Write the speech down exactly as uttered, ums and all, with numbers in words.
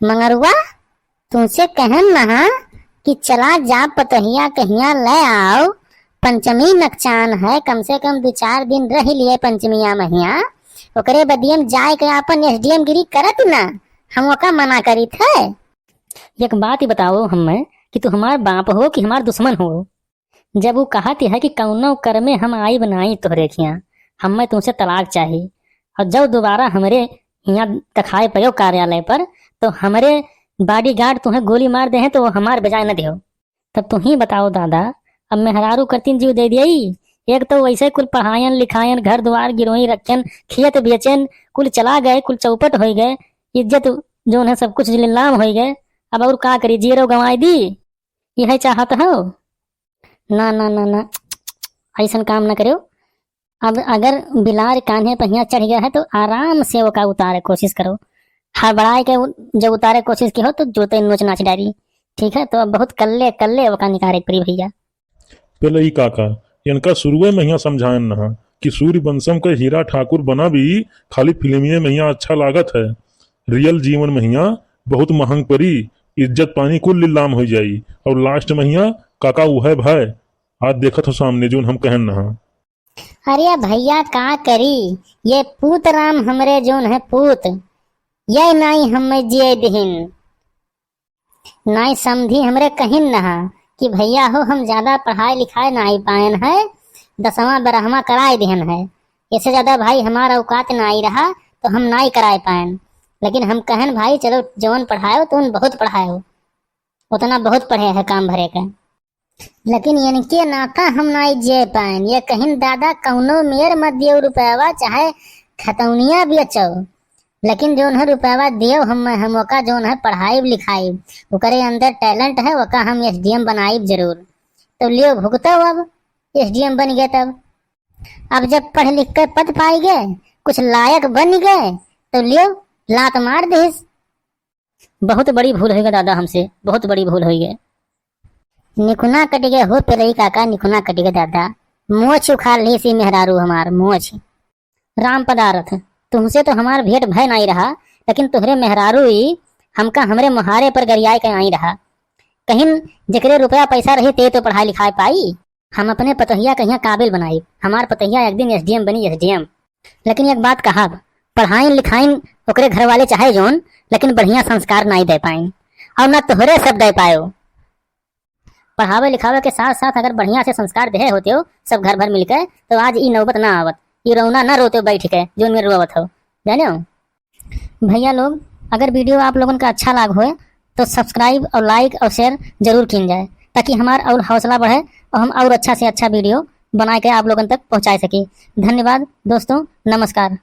मंगरुआ, तुमसे कहन नहा कि चला जा पतोहिया कहिया ले आओ, पंचमी नकचान है, कम से कम दो चार दिन रह लिए पंचमिया महिया, ओकरे बदियम जाए के आपन एसडीएम गिरी करत ना, हम ओका मना करीत है। एक बात ही बताओ हमें कि तू हमार बाप हो कि हमार दुश्मन हो? जब उ कहत है कि कौनो कर में हम आइब नाई तोहरे खियाँ, हमें तुमसे तलाक चाही, और जब दोबारा हमरे हियाँ देखाए पयो कार्यालय पर, तो हमरे बॉडीगार्ड तुहें गोली मार देहें तो वो हमार बजाय न देहो। तब तू ही बताओ दादा, अब मेहरारू करतीन जीव दे दियई। एक तो वैसे कुल पढ़ायन लिखायन, घर द्वार गिरोई रखेन, खेत बेचेन, कुल चला गए, कुल चौपट होई गए, इज्जत जौन है सब कुछ नीलाम होई गए। अब और का करी, जियरो गंवाई दी, यह चाहत हो? ना ना ना ना, ऐसन काम न करो। अब अगर बिलार कान्हे पहिया चढ़ गया है तो आराम से ओका उतारे कोशिश करो। हड़बड़ाए के उ-, जब उतारे कोशिश की हो तो जूते नोच नाच डारी। ठीक है, तो अब बहुत कल्ले कल्ले ओका निकारे के पड़ी भैया। पेलई काका, इनका शुरुए में हियाँ समझायन नहा कि सूर्यवंशम के हीरा ठाकुर बना भी खाली फिल्मिये में हियाँ अच्छा लागत है। रियल जीवन में हियाँ बहुत महंग पड़ी, इज्जत पानी कुल नीलाम हो जाई और लास्ट में हियाँ काका उहे भय। आज देखत हो सामने जोन हम कहन नहा। अरे भैया का करी, ये पूत राम हमरे जोन है पूत, ये नाई हमें जिए दिहिन। नाई समधी हमरे कहिन नहा कि भैया हो हम ज्यादा पढ़ाई लिखाई नाई पायन है, दसवाँ बारहवाँ कराए दिहन है, इससे ज्यादा भाई हमारा औकात नाई रहा तो हम नाई कराए पायन। लेकिन हम कहन भाई चलो जवन पढ़ायो तुम बहुत पढ़ायो, उतना बहुत पढ़े है काम भरे के। लेकिन इनके नाता हम नाई जिए पाएन। ये कहिन दादा कौनो मेर मत दियो रुपयावा, चाहे खतौनिया बेचो, लेकिन जौन है रुपयावा दियो हम, हम ओका जौन है पढ़ाइब लिखाइब, ओकरे अंदर टैलेंट है, ओका हम एसडीएम बनाइब जरूर। तो लियो भुगतो अब, एसडीएम बन गए तब। अब जब पढ़ लिख के पद पाई गए, कुछ लायक बन गए, तो लियो लात मार दिस। बहुत बड़ी भूल होइगे दादा हमसे, बहुत बड़ी भूल होइगे। निकुना कट गए हो पेलई काका, निकुना कट गए दादा। मोछ उखाड़ ली सी मेहरारू हमार, मोछ। राम पदारथ, तुमसे तो हमार भेंट भय नाई रहा, लेकिन तुहरे मेहरारू ई हमका हमरे मुहारे पर गरियाए के आई रहा। कहिन जेकरे रुपया पैसा रही ते तो पढ़ाई लिखाई पाई। हम अपने पतोहिया कहिया काबिल बनाई। हमार पतोहिया एक दिन एसडीएम बनी, एसडीएम। लेकिन एक बात कहब, पढ़ाइन लिखाइन ओकरे घर वाले चाहे जौन, लेकिन बढ़िया संस्कार नाई दे पाइन और ना तोहरे सब दे पायो। पढ़ावे लिखावे के साथ साथ अगर बढ़िया से संस्कार देहे होते हो सब घर भर मिलके, तो आज ई नौबत ना आवत, ई रोना ना रोते हो बैठ के, जौन में रोवत हो, जाने हो? भैया लोग, अगर वीडियो आप लोगन का अच्छा लाग होए तो सब्सक्राइब और लाइक और शेयर जरूर कीन जाए, ताकि हमार और हौसला बढ़े और हम और अच्छा से अच्छा वीडियो बना के आप लोगन तक पहुँचा सकी। धन्यवाद दोस्तों, नमस्कार।